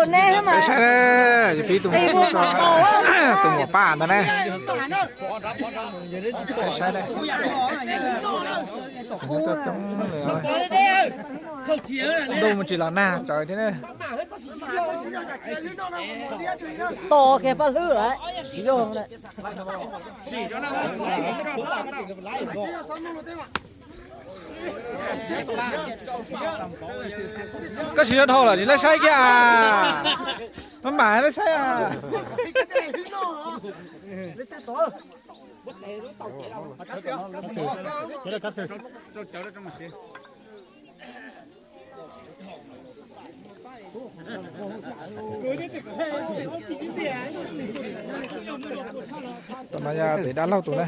Saib, yus pib tus muam, tus muam paj ntag na. Saib, ntuj mus tsis los nag tsawv thiab na. To kiag paj hlwb lawm. Koj siv zog dhau lawm tsis laib saib kiag. Maj mam laib saib. Tus no yog txiv dab laug tus na.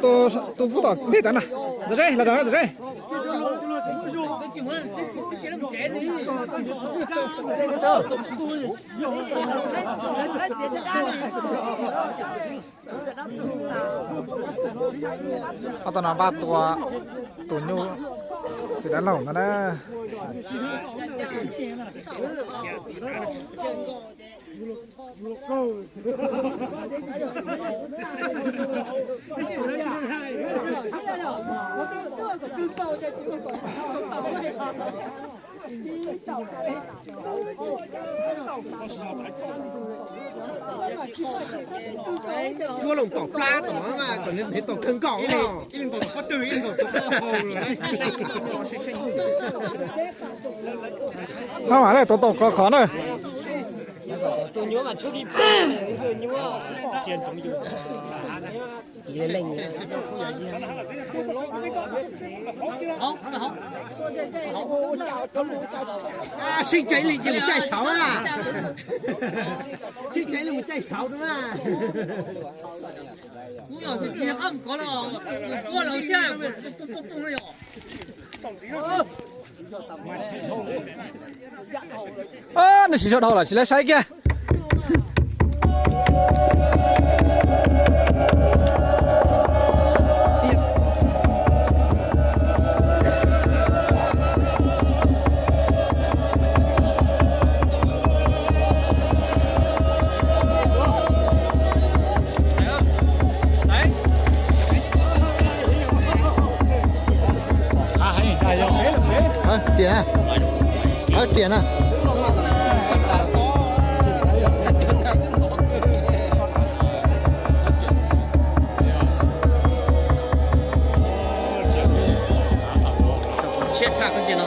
Tus, tus pub tom ntej tas na. Ntawm zeb, los tom ntawm zeb. Ob tug no npaj tua tus nyuj txiv dab laug no na. Yuav los tom plab tom no mas kom nws tau kawg nkaus no. No mas tuav tom khov khov na. Sib cav li mus caij saud na. Sib cav li mus caij saud na. Nws siv zog dhau lawm tsis laib saib kiag. Tias na, tias na. Tshiab tshaj koj ntsia no.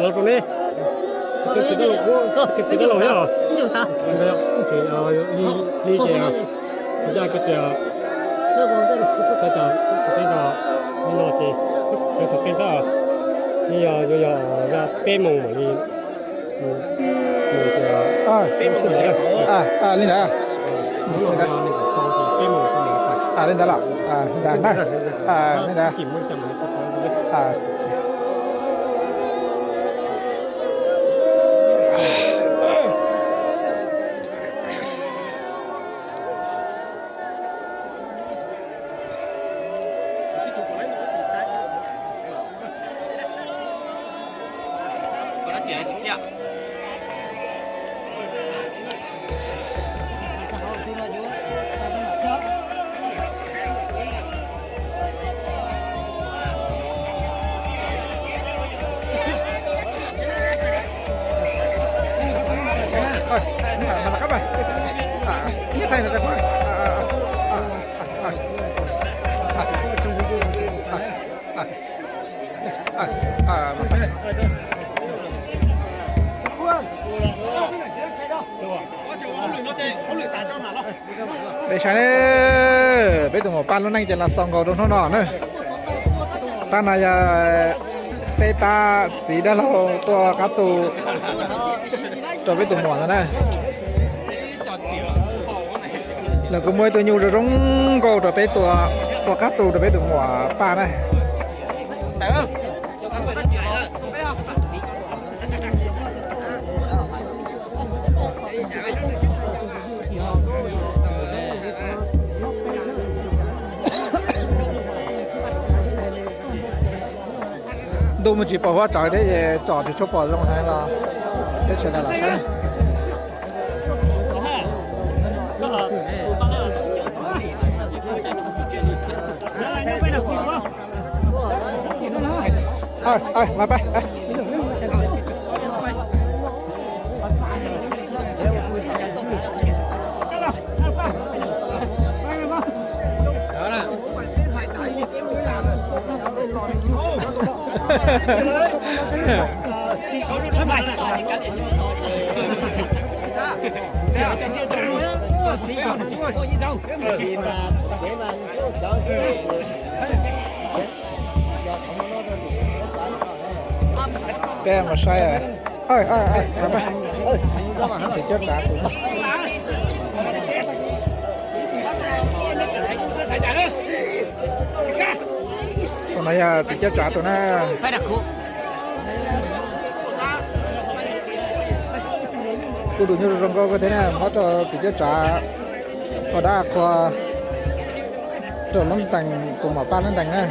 Rau neb, tsis tau los, tsis tau los yog, li ces, ya koj tias, teb no ces, teb tab, yog, yog, yog peb moos mam li, li ntawd, li ntawd los, li ntawd, li ntawd. Peb saib, peb tus muam Paj lub neej ces los xaus nkaus rau hnub no na. Pab no yog peb pab txiv dab laug tuaj qab tu rau peb tus muam ntawd na. Lawv kuj muaj ib tug nyuj zoo zoo nkauj rau peb tua, tua qab tu rau peb tus muam Paj na. Ntuj mus tsis pom huab tsawv thiab ces tsom tsis tshua pom zoo heev los peb sawv daws los saib. Peb mus saib, txiv Cuab Tsav tus no. Tus no yog txiv Cuab Tsav tus na. Kuj tus nyuj zoo zoo nkauj kawg thiab na, muab rau txiv Cuab Tsav ua dab qhua rau Leej Tees, tus muam Paj Leej Tees na.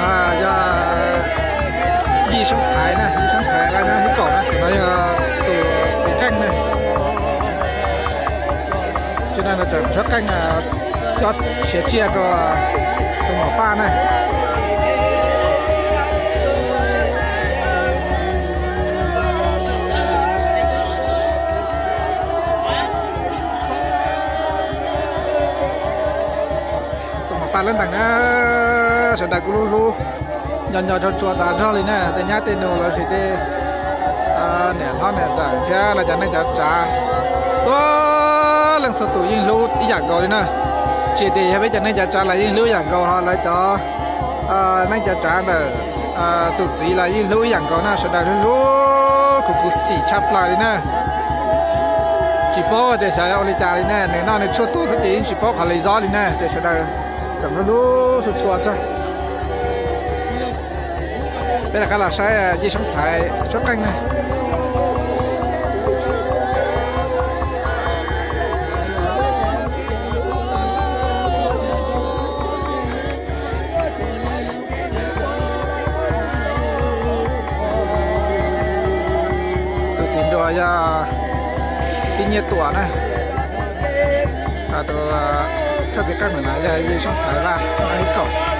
No yog Yij Seeb Thaiv na, Yij Seeb Thaiv no ib kaum na, no yog tus txiv qeej na. Tsis no tseem tshuab qeej, tso siav tsiaj rau tus muam Paj na. Tus muam Paj Leej Tees na, sawv daws kuj hlub hlub, nco nco tshua tshua tas zog li na, tej nyab tej nus los sis tej niam hlob niam ntxawm thiab lawv cov neej cov tsav, txhua leej txhua tus yeej hlub ib yam nkaus li na. Tsis tias yog peb cov neej cov tsav los yeej hlub ib yam nkaus, ho lawv cov neej cov tsav ntawm tus txiv los yeej hlub ib yam nkaus na, sawv daws hlub hlub khuv khuv xim tshaj plaws li na. Tsis paub tias xyov ua li cas li na, nws noj nws tshuaj tuag xwb ces yeej tsis paub qhov li zob li na, ces sawv daws tseem hlub hlub tshua tshua tag. Peb rov qab los saib Yij Seeb Thaiv tshuab qeej na. Tus txiv nruas yog tij Nyiaj Tuam na. Tus thawj txiv qeej ntawm no yog Yej Xyooj Thaib Vaj, Vaj Hib Kaum.